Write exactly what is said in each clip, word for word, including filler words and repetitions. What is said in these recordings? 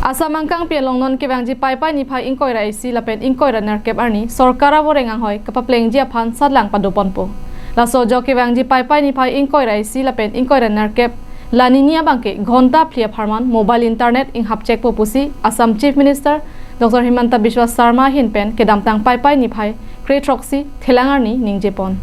Assam angkangpi along non kevangji Paipai niphai ingkoi ra isi lapen ingkoi ra nerkep arni sorkar avoreng anghoi kapaplengji aphan satlang padoponpo. Laso jo kevangji Paipai niphai ingkoi ra isi lapen ingkoi ra nerkep la nini abangke ghonta phli apharman mobile internet inghapchekpo pusi Assam Chief Minister Doctor Himanta Biswa Sarma ahin pen kedamtang Paipai niphai kre throksi thelang arni ningjepon.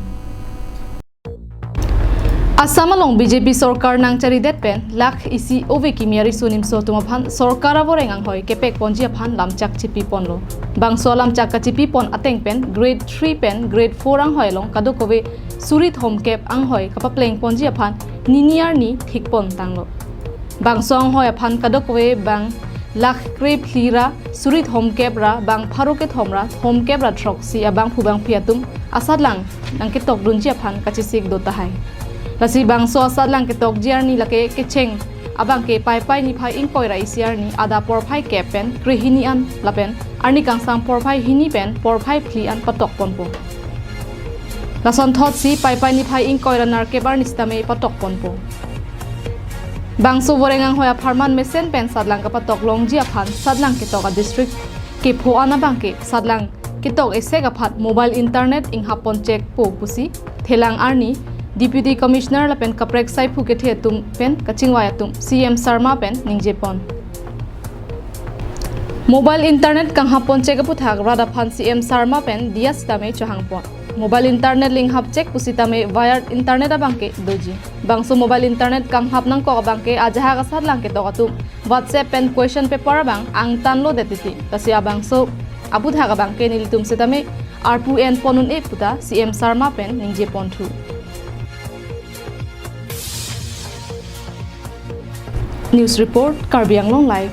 Assam along B J P sorkar nangcharidet pen lakh isi ove kimi ariso nimso atum aphan sorkar avoreng anghoi kepekponji aphan lamchak chipiponlo. Bangso lamchak kachipipon ateng pen grade three pen grade four anghoi along kadokave suri thomkep anghoi kapaplengponji aphan nini arni thikpon tanglo. Bangso anghoi aphan kadokave bang lakh kre phli ra suri thomkep ra bang pharo kethom ra thomkep ra throksi abangphu bangphi atum asatlang nangketokdunji aphan kachesik do tahai. Lasi bangso asatlang ketokji arni lake kecheng abangke Paipai niphai ingkoi ra isi arni adap porphai kep pen krehini an lapen arni kangsam porphai hini pen porphai phli an patokponpo. Lasonthotsi Paipai niphai ingkoi ra nerkep arni sitame patokponpo. Bangso voreng anghoi apharman mesen pen satlang kapatok longji aphan satlang ketok adistrict kepho an abangke satlang ketok esek aphan mobile internet inghapponchekpo pusi thelang arni Deputy Commissioner lapen kaprek saiphu kethe atum pen kachingvai atum C M Sarma pen ningjepon. Mobile internet kanghapponchek aputhak rat aphan C M Sarma pen diya sitame chohangpon. Mobile internet le inghapchek pusitame wired internet abangke doji. Bangso mobile internet kanghap nangkok abangke ajahak asatlang ketok atum WhatsApp pen question paper abang angtanlo det titi. Lasi abangso aputhak abangke nelitum sitame arpu enpon un-e puta C M Sarma pen ningjeponthu. News report, Karbi Anglong Live.